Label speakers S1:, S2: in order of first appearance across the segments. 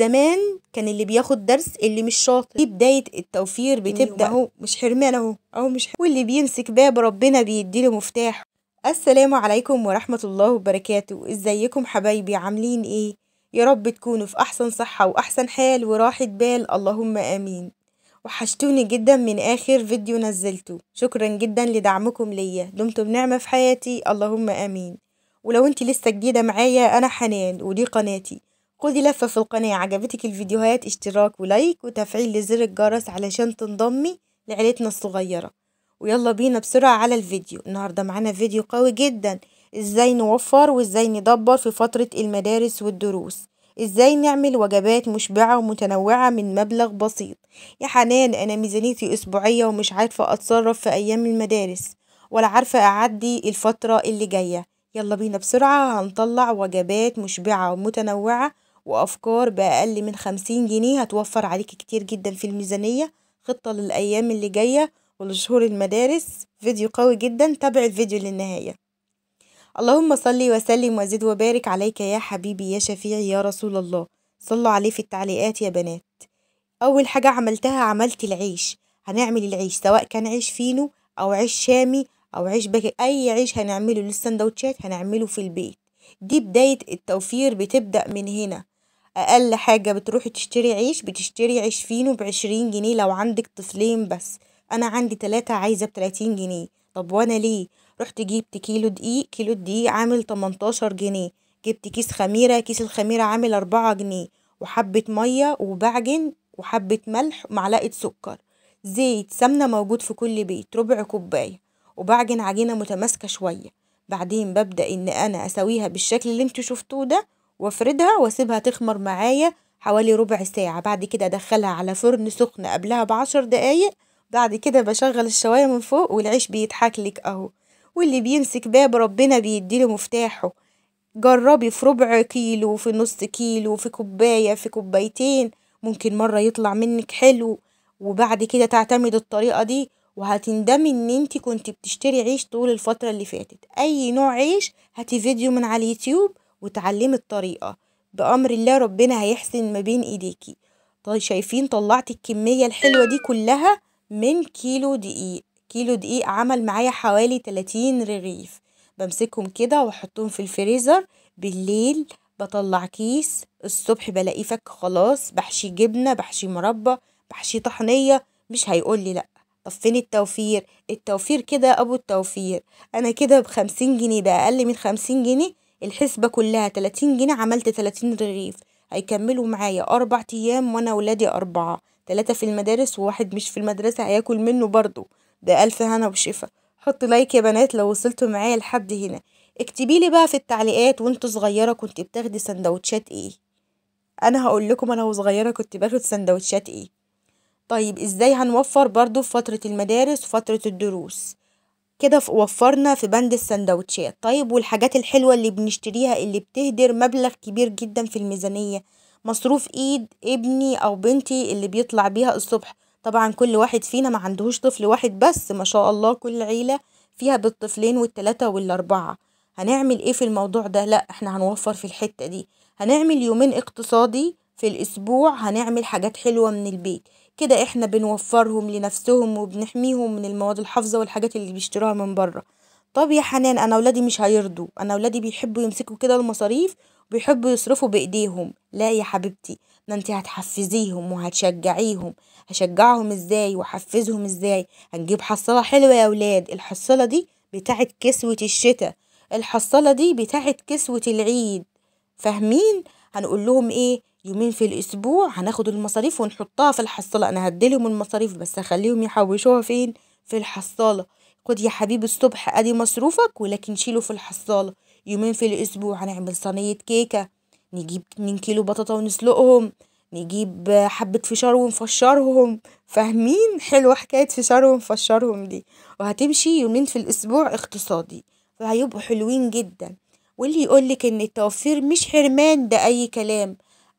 S1: زمان كان اللي بياخد درس اللي مش شاطر. دي بداية التوفير بتبدأ اهو، مش حرمان اهو مش حرمان. واللي بيمسك باب ربنا بيديله مفتاح. السلام عليكم ورحمة الله وبركاته. ازيكم حبايبي، عاملين ايه؟ يا رب تكونوا في احسن صحة واحسن حال وراحة بال، اللهم امين. وحشتوني جدا من اخر فيديو نزلته، شكرا جدا لدعمكم ليا، دمتم نعمة في حياتي، اللهم امين. ولو انت لسه جديدة معايا، انا حنان ودي قناتي. خدي لفة في القناة، عجبتك الفيديوهات اشتراك و like وتفعيل لزر الجرس علشان تنضمي لعيلتنا الصغيرة. ويلا بينا بسرعة على الفيديو. النهاردة معانا فيديو قوي جدا، ازاي نوفر وازاي ندبر في فترة المدارس والدروس، ازاي نعمل وجبات مشبعة ومتنوعة من مبلغ بسيط. يا حنان انا ميزانيتي اسبوعية ومش عارفة اتصرف في ايام المدارس ولا عارفة اعدي الفترة اللي جاية. يلا بينا بسرعة هنطلع وجبات مشبعة ومتنوعة وافكار باقل من 50 جنيه، هتوفر عليك كتير جدا في الميزانية. خطة للايام اللي جاية ولشهور المدارس، فيديو قوي جدا، تابع الفيديو للنهاية. اللهم صل وسلم وزد وبارك عليك يا حبيبي يا شفيعي يا رسول الله. صلوا عليه في التعليقات يا بنات. اول حاجة عملتها، عملت العيش. هنعمل العيش سواء كان عيش فينو او عيش شامي او عيش باكي، اي عيش هنعمله للسندوتشات هنعمله في البيت. دي بداية التوفير، بتبدأ من هنا. اقل حاجة بتروحي تشتري عيش، بتشتري عيش فينو ب20 جنيه لو عندك طفلين بس. انا عندي 3 عايزة ب30 جنيه. طب وانا ليه؟ رحت جبت كيلو دقيق، كيلو الدقيق عامل 18 جنيه. جبت كيس خميرة، كيس الخميرة عامل 4 جنيه، وحبة مية وبعجن وحبة ملح ومعلقة سكر، زيت، سمنة موجود في كل بيت، ربع كوباية، وبعجن عجينة متماسكة شوية. بعدين ببدأ ان انا اسويها بالشكل اللي انتوا شفتوه ده، وافردها واسيبها تخمر معايا حوالي ربع ساعة. بعد كده ادخلها على فرن سخن قبلها ب10 دقايق. بعد كده بشغل الشواية من فوق والعيش بيضحك لك اهو. واللي بيمسك باب ربنا بيديله مفتاحه. جربي في ربع كيلو، في نص كيلو، في كوباية، في كوبايتين، ممكن مرة يطلع منك حلو. وبعد كده تعتمد الطريقة دي وهتندمي ان انت كنت بتشتري عيش طول الفترة اللي فاتت. اي نوع عيش هاتي فيديو من على اليوتيوب وتعلمي الطريقة، بأمر الله ربنا هيحسن ما بين ايديكي. طيب شايفين طلعت الكمية الحلوة دي كلها من كيلو دقيق. كيلو دقيق عمل معايا حوالي 30 رغيف. بمسكهم كده واحطهم في الفريزر. بالليل بطلع كيس، الصبح بلاقيه فك خلاص. بحشي جبنة، بحشي مربى، بحشي طحنية، مش هيقولي لأ. طب فين التوفير؟ التوفير كده ابو التوفير. انا كده ب50 جنيه، باقل من 50 جنيه الحسبة كلها 30 جنيه، عملت 30 رغيف هيكملوا معايا 4 ايام، وانا ولادي 4، 3 في المدارس وواحد مش في المدرسة هياكل منه برضو. ده ألف هنا وشفا. حطوا like يا بنات لو وصلتوا معايا لحد هنا. اكتبي لي بقى في التعليقات وانتوا صغيرة كنت بتاخدي سندوتشات ايه. انا هقول لكم انا وصغيرة كنت باخد سندوتشات ايه. طيب ازاي هنوفر برضو في فترة المدارس وفترة الدروس؟ كده وفرنا في بند السندوتشات. طيب والحاجات الحلوة اللي بنشتريها اللي بتهدر مبلغ كبير جدا في الميزانية، مصروف ايد ابني او بنتي اللي بيطلع بيها الصبح. طبعا كل واحد فينا ما عندهوش طفل واحد بس، ما شاء الله كل عيلة فيها بالطفلين وال3 وال4. هنعمل ايه في الموضوع ده؟ لا احنا هنوفر في الحتة دي. هنعمل يومين اقتصادي في الاسبوع، هنعمل حاجات حلوة من البيت كده، احنا بنوفرهم لنفسهم وبنحميهم من المواد الحافظة والحاجات اللي بيشتروها من بره. طب يا حنان انا اولادي مش هيرضوا، انا اولادي بيحبوا يمسكوا كده المصاريف وبيحبوا يصرفوا بايديهم. لا يا حبيبتي، ده انت هتحفزيهم وهتشجعيهم. هشجعهم ازاي واحفزهم ازاي؟ هنجيب حصالة حلوة يا اولاد. الحصالة دي بتاعت كسوة الشتاء، الحصالة دي بتاعت كسوة العيد، فاهمين؟ هنقول لهم ايه؟ يومين في الاسبوع هناخد المصاريف ونحطها في الحصالة. انا هديلهم المصاريف بس هخليهم يحوشوها فين؟ في الحصالة. خد يا حبيبي الصبح ادي مصروفك، ولكن شيله في الحصالة. يومين في الاسبوع هنعمل صينية كيكة، نجيب 2 كيلو بطاطا ونسلقهم، نجيب حبة فشار ونفشرهم، فاهمين؟ حلوة حكاية فشار ونفشرهم دي. وهتمشي يومين في الاسبوع اقتصادي، فهيبقوا حلوين جدا. واللي يقولك ان التوفير مش حرمان ده اي كلام.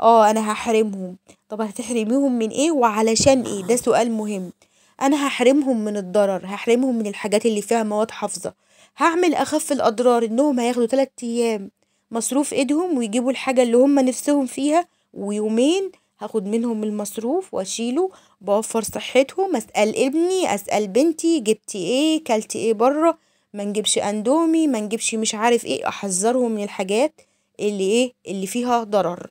S1: انا هحرمهم. طب هتحرميهم من ايه وعلشان ايه؟ ده سؤال مهم. انا هحرمهم من الضرر، هحرمهم من الحاجات اللي فيها مواد حافظة. هعمل اخف الاضرار انهم هياخدوا 3 ايام مصروف ايدهم ويجيبوا الحاجة اللي هم نفسهم فيها ويومين هاخد منهم المصروف واشيله، بوفر صحتهم. اسال ابني، اسال بنتي، جبتي ايه، كلتي ايه بره، ما نجيبش اندومي، ما نجيبش مش عارف ايه، احذرهم من الحاجات اللي ايه اللي فيها ضرر.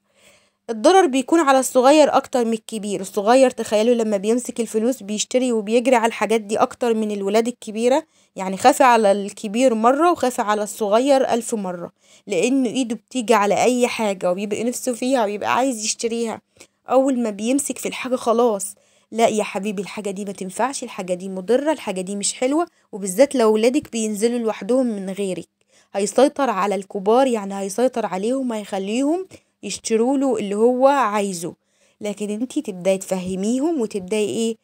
S1: الضرر بيكون على الصغير اكتر من الكبير. الصغير تخيلوا لما بيمسك الفلوس بيشتري وبيجري على الحاجات دي اكتر من الولاد الكبيرة، يعني خافي على الكبير مرة وخافي على الصغير 1000 مرة، لان ايده بتيجي على اي حاجة وبيبقى نفسه فيها وبيبقى عايز يشتريها. اول ما بيمسك في الحاجة خلاص، لا يا حبيبي الحاجة دي ما تنفعش، الحاجة دي مضرة، الحاجة دي مش حلوة. وبالذات لو ولادك بينزلوا لوحدهم من غيرك، هيسيطر على الكبار، يعني هيسيطر عليهم، هيخليهم يشتروا له اللي هو عايزه. لكن انتي تبداي تفهميهم وتبداي ايه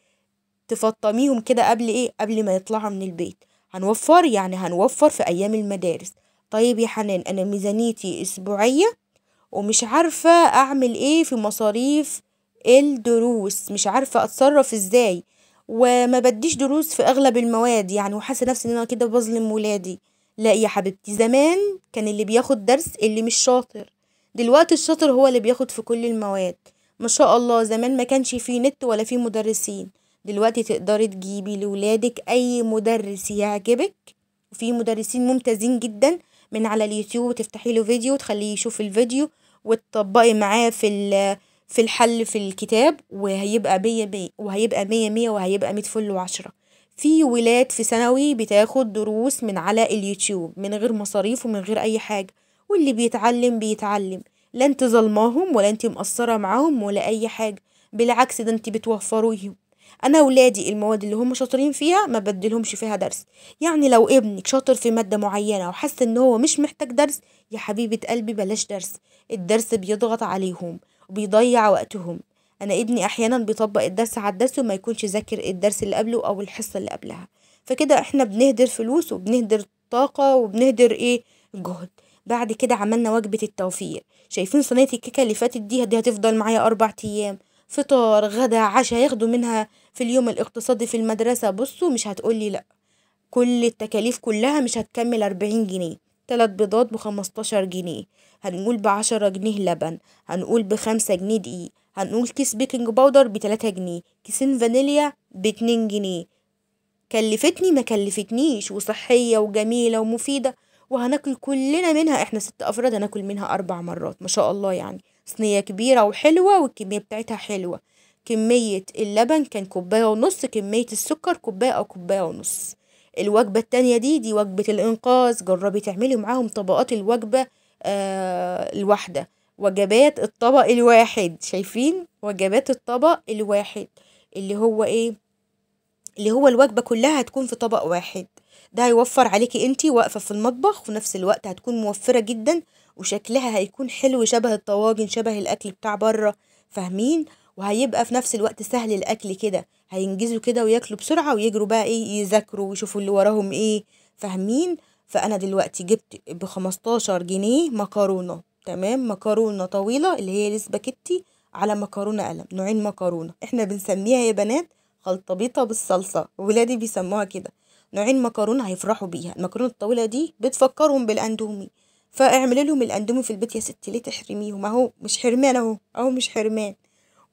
S1: تفطميهم كده قبل ايه، قبل ما يطلعوا من البيت. هنوفر يعني هنوفر في ايام المدارس. طيب يا حنان انا ميزانيتي اسبوعية ومش عارفة اعمل ايه في مصاريف الدروس، مش عارفة اتصرف ازاي، وما بديش دروس في اغلب المواد يعني، وحاسة نفسي ان انا كده بظلم ولادي. لا يا حبيبتي، زمان كان اللي بياخد درس اللي مش شاطر، دلوقتي الشاطر هو اللي بياخد في كل المواد ما شاء الله. زمان ما كانش فيه نت ولا فيه مدرسين، دلوقتي تقدري تجيبي لولادك اي مدرس يعجبك، وفي مدرسين ممتازين جدا من على اليوتيوب، تفتحي له فيديو وتخليه يشوف الفيديو وتطبقي معاه في الحل في الكتاب، وهيبقى 100 100، وهيبقى 100 100، وهيبقى 100 فل و10. في ولاد في ثانوي بتاخد دروس من على اليوتيوب من غير مصاريف ومن غير اي حاجة، واللي بيتعلم بيتعلم، لا انت ظلماهم ولا انت مقصرة معاهم ولا اي حاجة، بالعكس ده انت بتوفروهم. انا ولادي المواد اللي هم شاطرين فيها ما بدلهمش فيها درس، يعني لو ابنك شاطر في مادة معينة وحس ان هو مش محتاج درس، يا حبيبه قلبي بلاش درس، الدرس بيضغط عليهم وبيضيع وقتهم. انا ابني احيانا بيطبق الدرس على الدرس وما يكونش ذاكر الدرس اللي قبله او الحصة اللي قبلها، فكده احنا بنهدر فلوس وبنهدر طاقة وبنهدر ايه جهد. بعد كده عملنا وجبة التوفير. شايفين صينية الكيكه اللي فاتت دي هتفضل معايا 4 ايام، فطار غدا عشاء، ياخدوا منها في اليوم الاقتصادي في المدرسة. بصوا مش هتقولي لا، كل التكاليف كلها مش هتكمل 40 جنيه. 3 بيضات ب15 جنيه، هنقول ب10 جنيه لبن، هنقول ب5 جنيه دقيق، هنقول كيس baking powder ب3 جنيه، كيسين فانيليا ب2 جنيه. كلفتني ما كلفتنيش، وصحية وجميلة ومفيدة، وهناكل كلنا منها، احنا 6 افراد هناكل منها 4 مرات ما شاء الله. يعني صينية كبيرة وحلوة والكمية بتاعتها حلوة. كمية اللبن كان 1.5 كوباية، كمية السكر كوباية او 1.5 كوباية. الوجبة التانية دي وجبة الانقاذ، جربي تعملي معاهم طبقات الوجبة الواحدة، وجبات الطبق الواحد. شايفين وجبات الطبق الواحد اللي هو ايه، اللي هو الوجبة كلها هتكون في طبق واحد. ده هيوفر عليكي انتي واقفة في المطبخ، وفي نفس الوقت هتكون موفرة جدا، وشكلها هيكون حلو شبه الطواجن شبه الاكل بتاع بره، فاهمين؟ وهيبقى في نفس الوقت سهل الاكل كده، هينجزوا كده وياكلوا بسرعة ويجروا بقى ايه يذاكروا ويشوفوا اللي وراهم ايه، فاهمين؟ فانا دلوقتي جبت ب15 جنيه مكرونة، تمام، مكرونة طويلة اللي هي الاسباجيتي على مكرونة قلم، نوعين مكرونة احنا بنسميها يا بنات خلطبيطة بالصلصة، ولادي بيسموها كده. نوعين مكرونة هيفرحوا بيها. المكرونة الطويلة دي بتفكرهم بالاندومي، فاعملي لهم الاندومي في البيت يا ستي، ليه تحرميهم؟ اهو مش حرمان، اهو مش حرمان.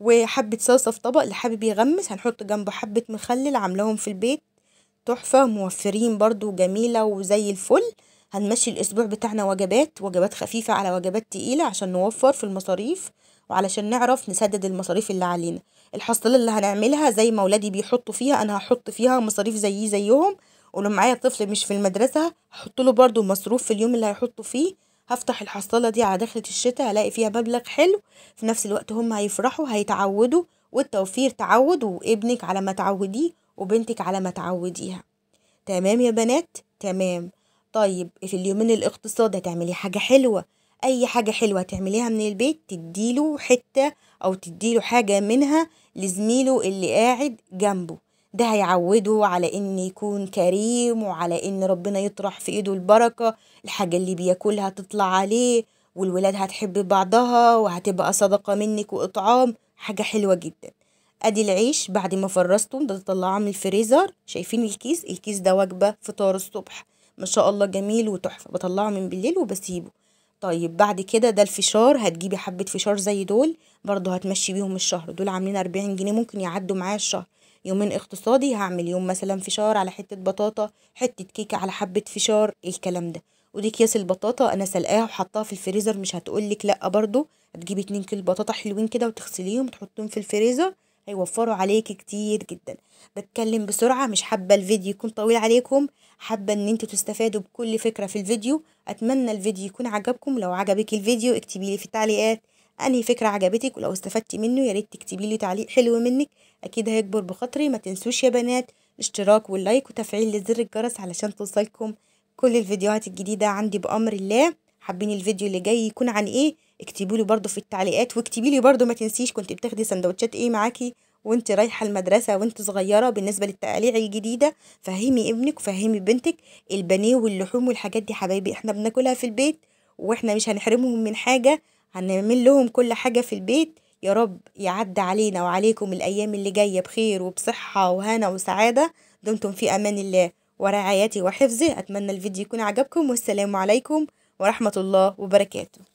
S1: وحبة صلصة في طبق، اللي حابب يغمس هنحط جنبه حبة مخلل عاملاهم في البيت، تحفة، موفرين برضو، جميلة وزي الفل. هنمشي الاسبوع بتاعنا وجبات، وجبات خفيفة على وجبات تقيلة عشان نوفر في المصاريف وعلشان نعرف نسدد المصاريف اللي علينا. الحصيلة اللي هنعملها زي ما ولادي بيحطوا فيها انا هحط فيها مصاريف زيي زيهم، ولو معايا طفل مش في المدرسة هحط له برضو مصروف في اليوم اللي هيحطه فيه. هفتح الحصالة دي على دخلة الشتاء هلاقي فيها مبلغ حلو، في نفس الوقت هم هيفرحوا هيتعودوا، والتوفير تعود، وابنك على ما تعوديه وبنتك على ما تعوديها. تمام يا بنات؟ تمام. طيب في اليومين الاقتصاد هتعملي حاجة حلوة، اي حاجة حلوة تعمليها من البيت تديله حتة او تديله حاجة منها لزميله اللي قاعد جنبه، ده هيعوده على ان يكون كريم وعلى ان ربنا يطرح في ايده البركة، الحاجة اللي بياكلها تطلع عليه، والولاد هتحب بعضها وهتبقى صدقة منك واطعام، حاجة حلوة جدا. ادي العيش بعد ما فرزته ده طلعه من الفريزر، شايفين الكيس؟ الكيس ده وجبة فطار الصبح ما شاء الله، جميل وتحفة. بطلعه من بالليل وبسيبه. طيب بعد كده ده الفشار، هتجيبي حبة فشار زي دول برضو هتمشي بيهم الشهر، دول عاملين 40 جنيه ممكن يعدوا معايا الشهر. يومين اقتصادي هعمل يوم مثلا فشار على حتة بطاطا، حتة كيكة على حبة فشار، الكلام ده. ودي اكياس البطاطا انا سلقاها وحطاها في الفريزر، مش هتقولك لا برضو. هتجيبي 2 كيلو بطاطا حلوين كده وتغسليهم وتحطيهم في الفريزر، هيوفروا عليكي كتير جدا. بتكلم بسرعة، مش حابة الفيديو يكون طويل عليكم، حابة ان انتوا تستفادوا بكل فكرة في الفيديو. اتمنى الفيديو يكون عجبكم. لو عجبك الفيديو اكتبي لي في التعليقات انهي فكرة عجبتك، ولو استفدتي منه يا ريت تكتبي لي تعليق حلو منك، اكيد هيكبر بخاطري. ما تنسوش يا بنات الاشتراك وال like وتفعيل زر الجرس علشان توصلكم كل الفيديوهات الجديدة عندي بأمر الله. حابين الفيديو اللي جاي يكون عن ايه اكتبوا لي برضو في التعليقات، واكتبي لي برضو ما تنسيش كنت بتاخدي سندوتشات ايه معاكي وانت رايحة المدرسة وانت صغيرة. بالنسبة للتقاليع الجديدة فهمي ابنك وفهمي بنتك البانيه واللحوم والحاجات دي حبايبي احنا بناكلها في البيت، واحنا مش هنحرمهم من حاجة، هنعمل لهم كل حاجة في البيت. يا رب يعدي علينا وعليكم الايام اللي جاية بخير وبصحه وهنا وسعادة. دمتم في امان الله ورعايته وحفظه. اتمنى الفيديو يكون عجبكم، والسلام عليكم ورحمة الله وبركاته.